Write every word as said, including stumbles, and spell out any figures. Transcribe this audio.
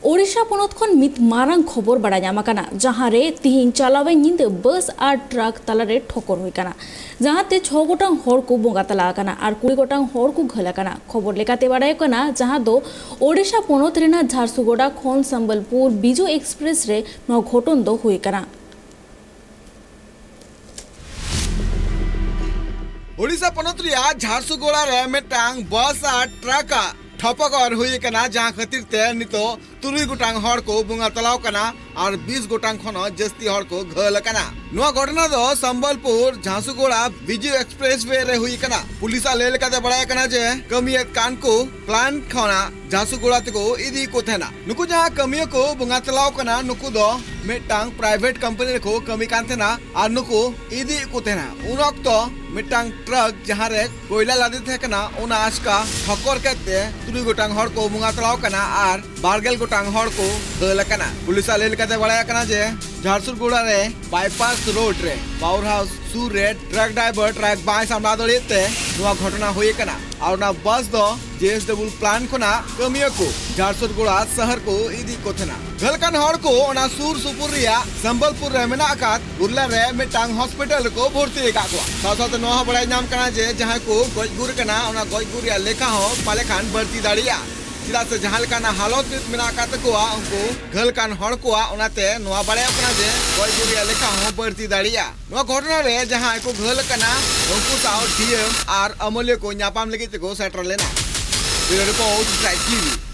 ᱳᱰᱤᱥᱟ ᱯᱚᱱᱚᱛ ᱠᱷᱚᱱ ᱢᱤᱫ ᱢᱟᱨᱟᱝ ᱠᱷᱚᱵᱚᱨ ᱵᱟᱲᱟᱭ ᱧᱟᱢ ᱟᱠᱟᱱᱟ, ᱡᱟᱦᱟᱸ ᱨᱮ ᱛᱤᱦᱤᱧ ᱪᱟᱞᱟᱣᱮᱱ ᱧᱤᱫᱟᱹ ᱵᱟᱥ ᱟᱨ ᱴᱨᱟᱠ ᱛᱟᱞᱟᱨᱮ ᱴᱷᱚᱠᱚᱨ ᱦᱩᱭ ᱟᱠᱟᱱᱟ, ᱡᱟᱦᱟᱸ ᱛᱮ ᱪᱷᱚ ᱜᱚᱴᱟᱝ ᱦᱚᱲ ᱠᱚ ᱵᱚᱸᱜᱟ ᱛᱟᱞᱟ ᱟᱠᱟᱱᱟ ᱟᱨ ᱠᱩᱲᱤ ᱜᱚᱴᱟᱝ ᱦᱚᱲ ᱠᱚ ᱜᱷᱟᱹᱞ ᱟᱠᱟᱱᱟ᱾ ᱠᱷᱚᱵᱚᱨ ᱞᱮᱠᱟᱛᱮ ᱵᱟᱲᱟᱭᱚᱜ ᱠᱟᱱᱟ, ᱡᱟᱦᱟᱸ ᱫᱚ ᱳᱰᱤᱥᱟ ᱯᱚᱱᱚᱛ ᱨᱮᱱᱟᱜ ᱡᱷᱟᱨᱥᱩᱜᱩᱰᱟ ᱠᱷᱚᱱ ᱥᱚᱢᱵᱚᱞᱯᱩᱨ ᱵᱤᱡᱩ ᱮᱠᱥᱯᱨᱮᱥ ᱨᱮ ᱱᱚᱣᱟ ᱜᱷᱚᱴᱚᱱ ᱫᱚ ᱦᱩᱭ ᱟᱠᱟᱱᱟ᱾ ᱳᱰᱤᱥᱟ ᱯᱚᱱᱚᱛ ᱨᱮᱭᱟᱜ ᱡᱷᱟᱨᱥᱩᱜᱩᱲᱟ ᱨᱮ ᱢᱤᱫᱴᱟᱝ ᱵᱟᱥ ᱟᱨ ᱴᱨᱟᱠ ᱟᱜ ᱴᱷᱚᱯᱚᱠᱚᱨ ᱦᱩᱭ ᱟᱠᱟᱱᱟ, ᱡᱟᱦᱟᱸ ᱠᱷᱟᱹᱛᱤᱨ ᱛᱮ ᱱᱤᱛᱚᱜ ᱛᱩᱨᱩᱭ ᱜᱚᱴᱟᱝ ᱦᱚᱲ ᱠᱚ ᱵᱚᱸᱜᱟ ᱛᱟᱞᱟᱣ ᱟᱠᱟᱱᱟ ᱟᱨ ᱵᱤᱥ ᱜᱚᱴᱟᱝ ᱠᱷᱚᱱ ᱦᱚᱸ ᱡᱟᱹᱥᱛᱤ ᱦᱚᱲ ᱠᱚ ᱜᱷᱟᱹᱞ ᱟᱠᱟᱱᱟ᱾ ᱱᱚᱣᱟ ᱜᱷᱚᱴᱚᱱᱟ ᱫᱚ ᱥᱚᱢᱵᱚᱞᱯᱩᱨ ᱡᱷᱟᱨᱥᱩᱜᱩᱲᱟ ᱵᱤᱡᱩ ᱮᱠᱥᱯᱨᱮᱥ ᱣᱮ ᱨᱮ ᱦᱩᱭ ᱟᱠᱟᱱᱟ᱾ ᱯᱩᱞᱤᱥ ᱟᱜ ᱞᱟᱹᱭ ᱞᱮᱠᱟᱛᱮ ᱵᱟᱲᱟᱭ ᱠᱟᱱᱟ ᱡᱮ ᱠᱟᱹᱢᱤᱭᱮᱫ ᱠᱟᱱ ᱠᱚ ᱯᱞᱟᱱᱴ ᱠᱷᱚᱱᱟᱜ ᱡᱷᱟᱨᱥᱩᱜᱩᱲᱟ ᱛᱮᱠᱚ ᱤᱫᱤᱭᱮᱫ ᱠᱚ ᱛᱟᱦᱮᱱᱟ᱾ ᱱᱩᱠᱩ ᱡᱟᱦᱟᱸ ᱠᱟᱹᱢᱤᱭᱟᱹ ᱠᱚ ᱵᱚᱸᱜᱟ ᱛᱟᱞᱟᱣ ᱠᱟᱱᱟ, ᱱᱩᱠᱩ ᱫᱚ ᱢᱤᱫᱴᱟᱝ ᱯᱨᱟᱭᱵᱷᱮᱴ ᱠᱳᱢᱯᱟᱱᱤ ᱨᱮᱠᱚ ᱠᱟᱹᱢᱤ ᱠᱟᱱ ᱛᱟᱦᱮᱱᱟ ᱟᱨ ᱱᱩᱠᱩ ᱤᱫᱤᱭᱮᱫ ᱠᱚ ᱛᱟᱦᱮᱱᱟ᱾ ᱩᱱ ᱚᱠᱛᱚ ᱢᱤᱫᱴᱟᱝ ᱴᱨᱟᱠ ᱡᱟᱦᱟᱸ ᱨᱮ ᱠᱚᱭᱞᱟ ᱞᱟᱫᱮ ᱛᱟᱦᱮᱸ ᱠᱟᱱᱟ, ᱚᱱᱟ ᱟᱪᱠᱟ ᱴᱷᱚᱠᱚᱨ ᱠᱮᱫ ᱛᱮ ᱛᱩᱨᱩᱭ ᱜᱚᱴᱟᱝ ᱦᱚᱲ ᱠᱚ ᱵᱚᱸᱜᱟ ᱛᱟᱞᱟᱣ ᱠᱟᱱᱟ ᱟᱨ ᱵᱟᱨ ᱜᱮᱞ ᱜᱚᱴᱟᱝ ᱦᱚᱲ ᱠᱚ ᱜᱷᱟᱹᱞ ᱟᱠᱟᱱᱟ᱾ ᱯᱩᱞᱤᱥ ᱟᱜ ᱞᱟᱹᱭ ᱞᱮᱠᱟᱛᱮ ᱵᱟᱲᱟᱭ ᱟᱠᱟᱱᱟ ᱡᱮ ᱡᱷᱟᱨᱥᱩᱜᱩᱲᱟ ᱨᱮ ᱵᱟᱭᱯᱟᱥ ᱨᱳᱰ ᱨᱮ ᱯᱟᱣᱟᱨ ᱦᱟᱣᱩᱥ ᱥᱩᱨ ᱨᱮ ᱴᱨᱟᱠ ᱰᱨᱟᱭᱵᱷᱟᱨ ᱴᱨᱟᱠ ᱵᱟᱭ ᱥᱟᱢᱵᱲᱟᱣ ᱫᱟᱲᱮᱭᱟᱜ ᱛᱮ ᱱᱚᱣᱟ ᱜᱷᱚᱴᱚᱱᱟ ᱦᱩᱭ ᱟᱠᱟᱱᱟ᱾ ᱟᱨ ᱚᱱᱟ ᱵᱟᱥ ᱫᱚ ᱡᱮ ᱮᱥ ᱰᱟᱵᱞᱤᱭᱩ ᱯᱞᱟᱱᱴ ᱠᱷᱚᱱᱟᱜ ᱠᱟᱹᱢᱤᱭᱟᱹ ᱠᱚ ᱡᱷᱟᱨᱥᱩᱜᱩᱲᱟ ᱥᱟᱦᱟᱨ ᱠᱚ ᱤᱫᱤ ᱠᱚ ᱛᱟᱦᱮᱱᱟ᱾ ᱜᱷᱟᱹᱞ ᱟᱠᱟᱱ ᱦᱚᱲ ᱠᱚ ᱚᱱᱟ ᱥᱩᱨ ᱥᱩᱯᱩᱨ ᱨᱮᱭᱟᱜ ᱥᱚᱢᱵᱚᱞᱯᱩᱨ ᱨᱮ ᱢᱮᱱᱟᱜ ᱟᱠᱟᱫ ᱜᱩᱨᱞᱟ ᱨᱮ ᱢᱤᱫᱴᱟᱝ ᱦᱚᱥᱯᱤᱴᱟᱞ ᱨᱮᱠᱚ ᱵᱷᱚᱨᱛᱤ ᱟᱠᱟᱫ ᱠᱚᱣᱟ᱾ ᱥᱟᱶ ᱥᱟᱶᱛᱮ ᱱᱚᱣᱟ ᱦᱚᱸ ᱵᱟᱲᱟᱭ ᱧᱟᱢ ᱠᱟᱱᱟ ᱡᱮ ᱡᱟᱦᱟᱸᱭ ᱠᱚ ᱜᱚᱡ ᱜᱩᱨ ᱟᱠᱟᱱᱟ, ᱚᱱᱟ ᱜᱚᱡ ᱜᱩᱨ ᱨᱮᱭᱟᱜ ᱞᱮᱠᱷᱟ ᱦᱚᱸ ᱯᱟᱞᱮ ᱠᱷᱟᱱ ᱵᱟᱹᱲᱛᱤ ᱫᱟᱲᱮᱭᱟᱜᱼᱟ, ᱪᱮᱫᱟᱜ ᱥᱮ ᱡᱟᱦᱟᱸ ᱞᱮᱠᱟᱱᱟᱜ ᱦᱟᱞᱚᱛ ᱢᱮᱱᱟᱜ ᱟᱠᱟᱫ ᱛᱟᱠᱚᱣᱟ ᱩᱱᱠᱩ ᱜᱷᱟᱹᱞ ᱟᱠᱟᱱ ᱦᱚᱲ ᱠᱚᱣᱟᱜ, ᱚᱱᱟᱛᱮ ᱱᱚᱣᱟ ᱵᱟᱲᱟᱭᱚᱜ ᱠᱟᱱᱟ ᱡᱮ ᱜᱚᱡ ᱜᱩᱨ ᱨᱮᱭᱟᱜ ᱞᱮᱠᱷᱟ ᱦᱚᱸ ᱵᱟᱹᱲᱛᱤ ᱫᱟᱲᱮᱭᱟᱜᱼᱟ᱾ ᱱᱚᱣᱟ ᱜᱷᱚᱴᱚᱱᱟ ᱨᱮ ᱡᱟᱦᱟᱸᱭ ᱠᱚ ᱜᱷᱟᱹᱞ ᱟᱠᱟᱱᱟ, ᱩᱱᱠᱩ ᱥᱟᱶ ᱰᱤ ᱮᱢ ᱟᱨ ᱟᱹᱢᱟᱹᱞᱤᱭᱟᱹ ᱠᱚ ᱧᱟᱯᱟᱢ ᱞᱟᱹᱜᱤᱫ ᱛᱮᱠᱚ ᱥᱮᱴᱮᱨ ᱞᱮᱱᱟ᱾ Bureau Report, Tribe T V᱾